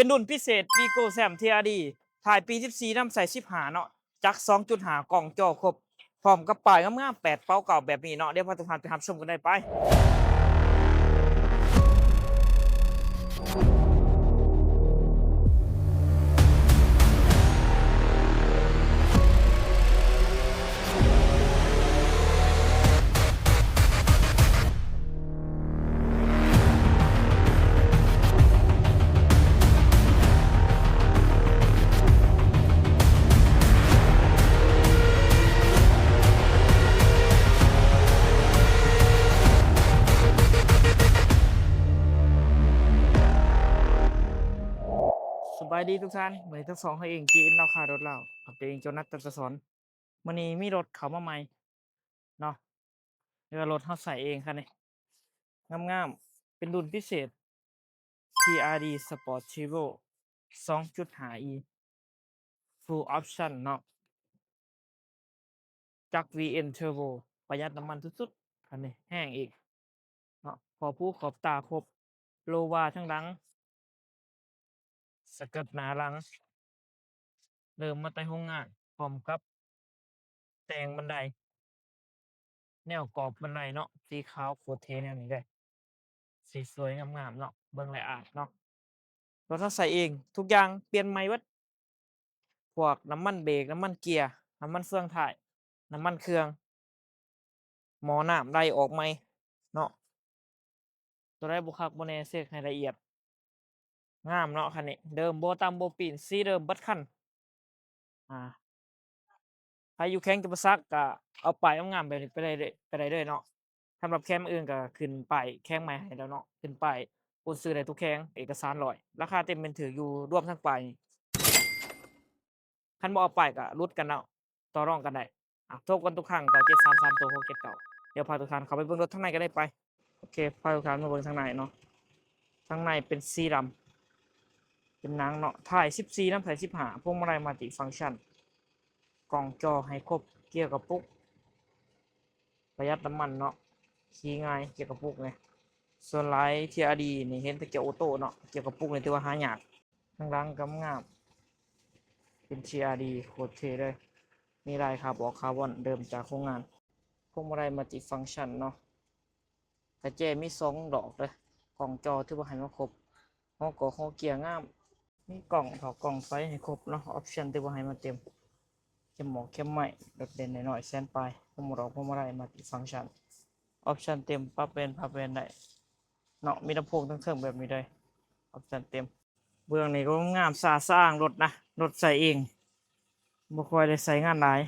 ປັນລຸ້ນພິເສດ ວີໂກ້ ແຊມ ທີອາຣ໌ດີ ທ້າຍປີສິບສີ່ ນຳໃສ່ສິບຫ້າເນາະ, ຈັກສອງຈຸດຫ້າ ກ້ອງຈໍຄົບ ພ້ອມກັບປ້າຍງາມໆ ແປດເປົາເກົ້າແບບນີ້ເນາະ. ດຽວພາທຸກທ່ານໄປຮັບຊົມກັນໄດ້ໄປ. ສະບາຍດີທຸກທ່ານ, ມື້ນີ້ທັງສອງເຮົາເອງ ເຈເອັນ ລາວຄ້າ ໂດດລາວ ກັບຕົວເອງ ໂຈນັດ ຕັນຕະສອນ. ມື້ນີ້ມີລົດເຂົ້າມາໃໝ່ເນາະ, ເລີຍວ່າລົດເຮົາໃຊ້ເອງຄັນນີ້ ງາມໆ ເປັນລຸ້ນພິເສດ ທີອາຣ໌ດີ Sport Turbo ສອງຈຸດຫ້າ E Full Option ເນາະ, ຈັກ ວີເອັນ Turbo ປະຢັດນ້ຳມັນສຸດໆ ຄັນນີ້ແຮງອີກເນາະ, ຂອບຫູຂອບຕາຄົບ ໂລວາທາງຫຼັງ ສະເກີດໜ້າຫຼັງ ເລີ່ມມາແຕ່ໂຮງງານ ພ້ອມກັບແຕ່ງບັນໄດ ແນວກອບບັນໄດເນາະ ສີຂາວໂຄດເທ່ແນວນີ້ເດ້, ສວຍໆ ງາມໆ ເນາະ, ເບິ່ງແລ້ວອາດເນາະ. ລົດເຮົາໃສ່ເອງທຸກຢ່າງ ປ່ຽນໃໝ່ເບິດ, ພວກນ້ຳມັນເບກ, ນ້ຳມັນເກຍ, ນ້ຳມັນເຟືອງທ້າຍ, ນ້ຳມັນເຄື່ອງ, ໝໍ້ນ້ຳໄດ້ອອກໃໝ່ເນາະ. ຕົວໃດບໍ່ຄັກບໍ່ແນ່ ເຊັກໃຫ້ລະອຽດ. ງາມເນາະຄັນນີ້, ເດີມ ບໍ່ຕຳບໍ່ປີ້ນ, ສີເດີມເບິດຄັນ. ອ່າ ໃຜຢູ່ແຂວງຈຳປາສັກກະເອົາປ້າຍງາມໆແບບນີ້ໄປໄດ້ເລີຍ ໄປໄດ້ເລີຍເນາະ. ສຳລັບແຂວງອື່ນກະຂຶ້ນປ້າຍແຂວງໃໝ່ໃຫ້ແລ້ວເນາະ, ຂຶ້ນປ້າຍໂອນຊື່ໄດ້ທຸກແຂວງ, ເອກະສານຮ້ອຍ, ລາຄາເຕັມແມ່ນຖືກຢູ່ ລວມທັງປ້າຍນີ້. ຄັນບໍ່ເອົາປ້າຍກະຫຼຸດກັນເນາະ, ຕໍ່ລອງກັນໄດ້. ອ່າ ໂທກັນທຸກຄັ້ງ ເກົ້າເຈັດສາມສາມ ຫົກເຈັດເກົ້າ. ດຽວພາທຸກທ່ານເຂົ້າໄປເບິ່ງລົດທາງໃນກັນໄດ້ໄປ. ໂອເຄ ພາທຸກທ່ານມາເບິ່ງທາງໃນເນາະ. ທາງໃນເປັນສີດຳ ເປັນໜັງເນາະ, ທ້າຍສິບສີ່ ນຳທ້າຍສິບຫ້າ, ພວງມາໄລມັນຕິຟັງຊັນ, ກ້ອງຈໍໃຫ້ຄົບ, ເກຍກະປຸກ ປະຢັດນ້ຳມັນເນາະ, ຂີ່ງ່າຍ ເກຍກະປຸກນີ້. ສ່ວນຫຼາຍ ທີອາຣ໌ດີ ນີ້ເຫັນແຕ່ເກຍໂອໂຕ້ເນາະ, ເກຍກະປຸກນີ້ຖືວ່າຫາຍາກ. ທາງຫຼັງກໍງາມ ເປັນ ທີອາຣ໌ດີ ໂຄດເທ່ເລີຍ, ມີລາຍຄາບອນ ຄາບອນເດີມຈາກໂຮງງານ. ພວງມາໄລມັນຕິຟັງຊັນເນາະ, ກະແຈມີສອງດອກເດີ, ກ້ອງຈໍຖືວ່າໃຫ້ມາຄົບ, ຫົວກອກຫົວເກຍງາມ, ມີກ້ອງເຂົ້າກ້ອງໃສໃຫ້ຄົບເນາະ, ອອບຊັນຖືວ່າໃຫ້ມາເຕັມ, ເຂັມໝອກເຂັມໄມ້ ໂດດເດັ່ນໜ້ອຍໆ ແສນປາຍ. ພວງມາດອກພວງມາໄລມັນຕິຟັງຊັນ, ອອບຊັນເຕັມ, ປັບແວ່ນ ພັບແວ່ນໄດ້ເນາະ, ມີລຳໂພງທັງເທິງແບບນີ້ເລີຍ, ອອບຊັນເຕັມ. ເບື້ອງນີ້ກໍງາມສະອາດສະອ້າງລົດນະ, ລົດໃຊ້ເອງ ບໍ່ຄ່ອຍໄດ້ໃຊ້ງານຫຼາຍ.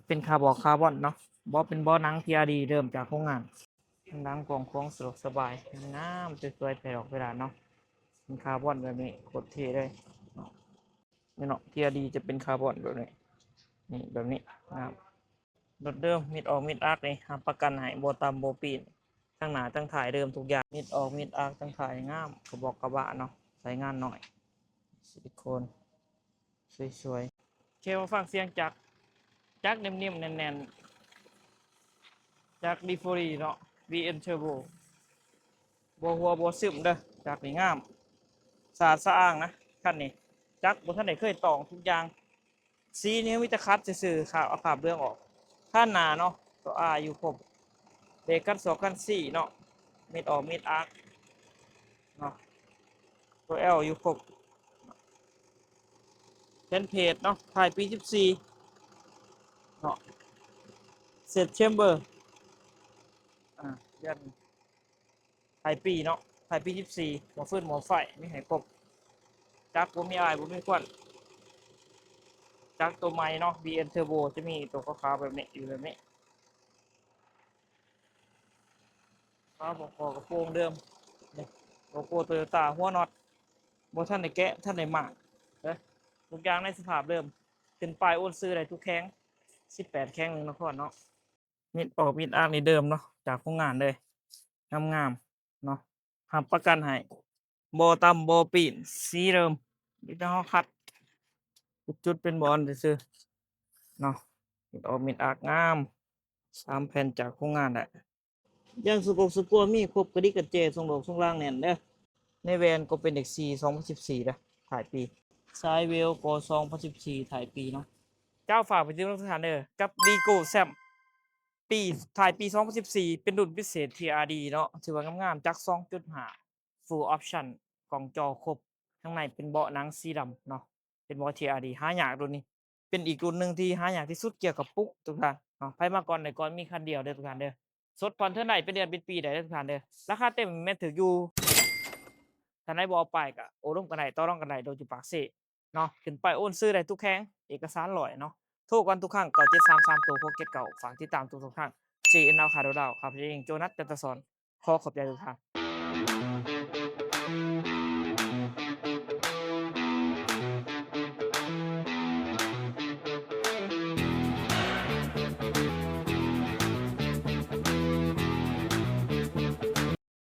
ເປັນຄາບອນ ຄາບອນເນາະ, ເບາະເປັນເບາະໜັງ ທີອາຣ໌ດີ ເດີມຈາກໂຮງງານ. ໜັງກວ້າງຂວາງ ສະດວກສະບາຍ ງາມ ສວຍໆ ໄປອອກໄປຫຼານເນາະ, ເປັນຄາບອນແບບນີ້ ໂຄດເທ່ເລີຍເນາະ. ນີ້ເນາະ ທີອາຣ໌ດີ ຈະເປັນຄາບອນແບບນີ້, ນີ້ ແບບນີ້ ງາມ. ລົດເດີມ ມິດອອກມິດອັກນີ້ ຮັບປະກັນໃຫ້ ບໍ່ຕຳບໍ່ປີ້ນ, ທັງໜ້າທັງທ້າຍເດີມທຸກຢ່າງ, ມິດອອກມິດອັກ ທັງທ້າຍງາມ, ກະບອກກະບະເນາະ ໃຊ້ງານໜ້ອຍ, ຊິລິໂຄນ ສວຍໆ. ແຄ່ວ່າຟັງສຽງຈັກ, ຈັກເໜັມໆ ແໜ້ນໆ, ຈັກດີໂຟຣີເນາະ ວີເອັນ ເທີໂບ, ບໍ່ຮົ່ວບໍ່ຊຶມເດີ, ຈັກນີ້ງາມ ສະອາດສະອ້າງນະຄັນນີ້, ຈັກບໍ່ທັນໄດ້ເຄີຍຕອງ, ທຸກຢ່າງສີນີ້ມີແຕ່ຂັດຊື່ໆ ຄາບ ເອົາຄາບເຫຼືອງອອກ. ຄັນໜ້າເນາະ ໂຕ R ຢູ່ຄົບ, ເບຣກຄັນສອກຄັນສີ່ເນາະ, ມິດອອກມິດອັກເນາະ, ໂຕ L ຢູ່ຄົບ. ແຜ່ນເພດເນາະ ທ້າຍປີສິບສີ່ເນາະ, ເຊັດແຊມເບີ ອ່າ ເດືອນ ທ້າຍປີເນາະ, ທ້າຍປີສິບສີ່, ໝໍ້ຟືນໝໍ້ໄຟມີໃຫ້ຄົບ, ຈັກບໍ່ມີອາຍບໍ່ມີຄວັນ, ຈັກໂຕໃໝ່ເນາະ ບີເອັມ ເທີໂບ ຈະມີໂຕຂາວໆແບບນີ້ ຢູ່ແບບນີ້. ຝາບໍ່ ຂໍກະໂປງເດີມ, ໂລໂກ້ໂຕໂຍຕ້າ, ຫົວນັອດບໍ່ທັນໄດ້ແກະ ທັນໄດ້ມ້າງເດີ, ທຸກຢ່າງໃນສະພາບເດີມ, ຂຶ້ນປ້າຍໂອນຊື່ໄດ້ທຸກແຂວງ ສິບແປດແຂວງໃນນະຄອນເນາະ. ມິດອອກມິດອັກນີ້ເດີມເນາະ ຈາກໂຮງງານເລີຍ, ງາມໆເນາະ, ຮັບປະກັນໃຫ້ ບໍ່ຕຳບໍ່ປີ້ນ, ສີເດີມ, ມີແຕ່ເຮົາຂັດຈຸດເປັນບອນຊື່ໆເນາະ. ມິດອອກມິດອັກງາມ ສາມແຜ່ນຈາກໂຮງງານແຫຼະ. ຢາງສະກົກສະກົວມີຄົບ, ກະດິກກະແຈ ຊ່ວງດອກຊ່ວງລາງແໜ້ນເດີ. ໃນແວ່ນກໍເປັນເດັກສີ່ ສອງພັນສິບສີ່ເດ້ ທ້າຍປີ ສາຍເວວກໍສອງພັນສິບສີ່ ທ້າຍປີເນາະ. ເຈົ້າ ຝາກໄປເຖິງທຸກທ່ານເດີ ກັບ Vigo Sam ປີ ທ້າຍປີສອງພັນສິບສີ່ ເປັນລຸ້ນພິເສດ ທີອາຣ໌ດີ ເນາະ ຖືວ່າງາມໆ ຈັກສອງຈຸດຫ້າ Full Option ກ້ອງຈໍຄົບ ຂ້າງໃນເປັນເບາະໜັງສີດຳເນາະ ເປັນເບາະ ທີອາຣ໌ດີ ຫາຍາກລຸ້ນນີ້ ເປັນອີກລຸ້ນໜຶ່ງທີ່ຫາຍາກທີ່ສຸດກ່ຽວກັບປຸກ ທຸກທ່ານເນາະ. ໃຜມາກ່ອນໄດ້ກ່ອນ ມີຄັນດຽວເດີ ທຸກທ່ານເດີ. ສົດຜ່ອນເທີນໄດ້ ເປັນເດືອນເປັນປີໄດ້ເດີ ທຸກທ່ານເດີ. ລາຄາເຕັມແມ່ນຖືກຢູ່ ທ່ານໃດບໍ່ເອົາປ້າຍກະໂອ້ລົມກັນໄດ້ ຕໍ່ລອງກັນໄດ້ ໂດຍຢູ່ປາກເຊເນາະ. ຂຶ້ນປ້າຍໂອນຊື້ໄດ້ທຸກແຂວງ ເອກະສານຮ້ອຍເນາະ. ໂທກ່ອນທຸກຄັ້ງ ເກົ້າເຈັດສາມສາມໂຕຫົກເຈັດເກົ້າ. ຝາກຕິດຕາມທຸກໆຄັ້ງ ເຈເອັນ ລາວຄ້າໂດດາວ. ຂ້າພະເຈົ້າເອງ ໂຈນັດ ຈັນຕະສອນ ຂໍຂອບໃຈທຸກທ່ານ.